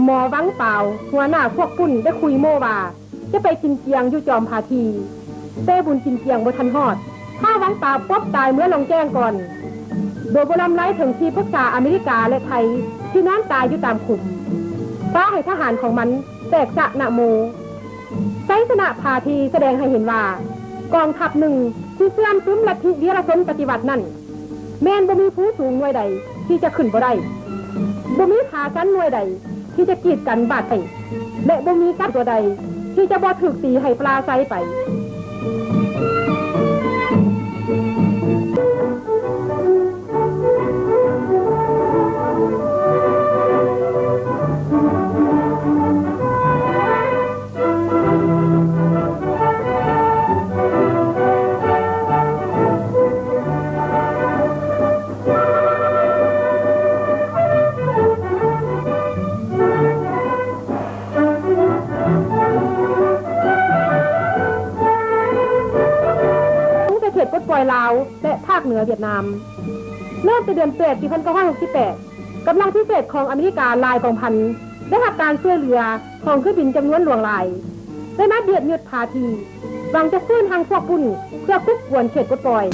ໝໍວັງປາວ ຫົວໜ້າພວກປຸ້ນ ໄດ້ຄຸຍໂມ້ວ່າ ຈະໄປກິນຈຽງຢູ່ຈອມຜາທີ່, ແຕ່ບຸນກິນຈຽງບໍ່ທັນຮອດ, ທ້າວວັງປາວປົບຕາຍເມືອລ່ອງແຈ້ງກ່ອນ, ໂດຍບໍ່ລຳໄລເຖິງທີ່ປຶກສາອາເມລິກາ ແລະ ໄທ ທີ່ນອນຕາຍຢູ່ຕາມຂຸມ, ພາໃຫ້ທະຫານຂອງມັນແຕກຊະນະໂມ. ໄຊຊະນະຜາທີ່ສະແດງໃຫ້ເຫັນວ່າ ກອງທັບໜຶ່ງທີ່ເຊື່ອມຊຶມລັດທິເວຍລະຊົນປະຕິວັດນັ້ນ ແມ່ນບໍ່ມີພູສູງໜ່ວຍໃດທີ່ຈະຂຶ້ນບໍ່ໄດ້, ບໍ່ມີຜາຊັນໜ່ວຍໃດທີ່ຈະກີດກັນບາດໄດ້ ແລະ ບໍ່ມີສັດຕົວໃດທີ່ຈະບໍ່ຖືກຕີໃຫ້ປະລາໄຊໄປ. ເຂດປົດປ່ອຍລາວ ແລະ ພາກເໜືອຫວຽດນາມ. ເລີ່ມແຕ່ເດືອນແປດ ປີພັນເກົ້າຮ້ອຍຫົກສິບແປດ ກຳລັງພິເສດຂອງອາເມລິກາຫຼາຍກອງພັນ ໄດ້ຮັບການຊ່ວຍເຫຼືອຂອງເຄື່ອງບິນຈຳນວນຫຼວງຫຼາຍ ໄດ້ມາບຽດຍຶດຜາທີ່ ຫວັງຈະຟື້ນຮັງພວກປຸ້ນເພື່ອກຸບກວນເຂດປົດປ່ອຍ.